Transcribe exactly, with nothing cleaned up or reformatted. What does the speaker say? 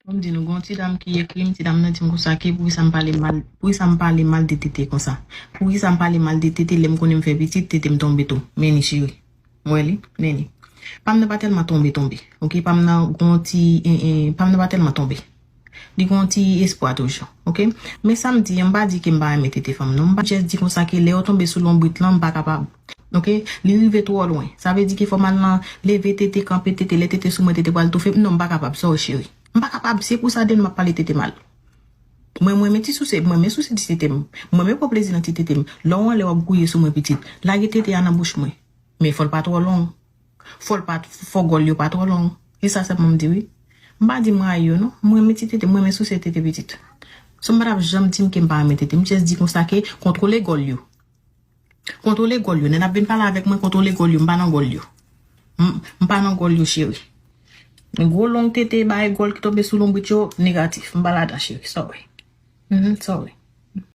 Bon, m di nou, gen yon ti dam ki ekri m, ti dam nan di m konsa ke poukisa m pale mal, poukisa m pale mal de tete konsa. Poukisa m pale mal de tete, lè m konnen m fè pitit, tete m tonbe tou. Men ni cheri. Mwen li, Neni. Pa m nan pa tèlman tonbe tonbe. Oke, pa m nan gen yon ti, eh, eh, pa m nan pa tèlman tonbe. Li gen yon ti espwa toujou. Oke? Men sa m di, m pa di ke m pa renmen tete fanm non. M pa just di konsa ke lè yo tonbe sou lonbrit lan, m pa kapab. Oke? Li rive twò lwen. Sa vle di ke fò m al nan leve tete, kanpe tete, lè tete sou mwen, tete pral toufe m. Non, m pa kapab. Sorry, cheri. M pa kapab. Se pou sa de m ap pale tete mal. Mwen, mwen renmen ti souse, mwen renmen souse ti tete m. Mwen renmen pran plezi nan ti tete m. Lè w anlè w ap gouye sou mwen pitit. Lage tete a nan bouch mwen. Men fò l pa twò long. Fò l pa, fò gòl yo pa twò long. E sa sèlman m di wi. M pa di m rayi yo non. Mwen renmen ti tete, mwen renmen souse tete pitit. So m pa t ap janm di m ke m pa renmen tete. M just di konsa ke kontwole gòl yo. Kontwole gòl yo. Nèg ap vin pale avèk mwen, kontwole gòl yo. M pa nan gòl yo. M, m pa nan gòl yo, cheri. Gwo long tete, bay gòl ki tonbe sou lonbrit yo, negatif. M pa ladan, cheri. Sorry. Mhm, sorry.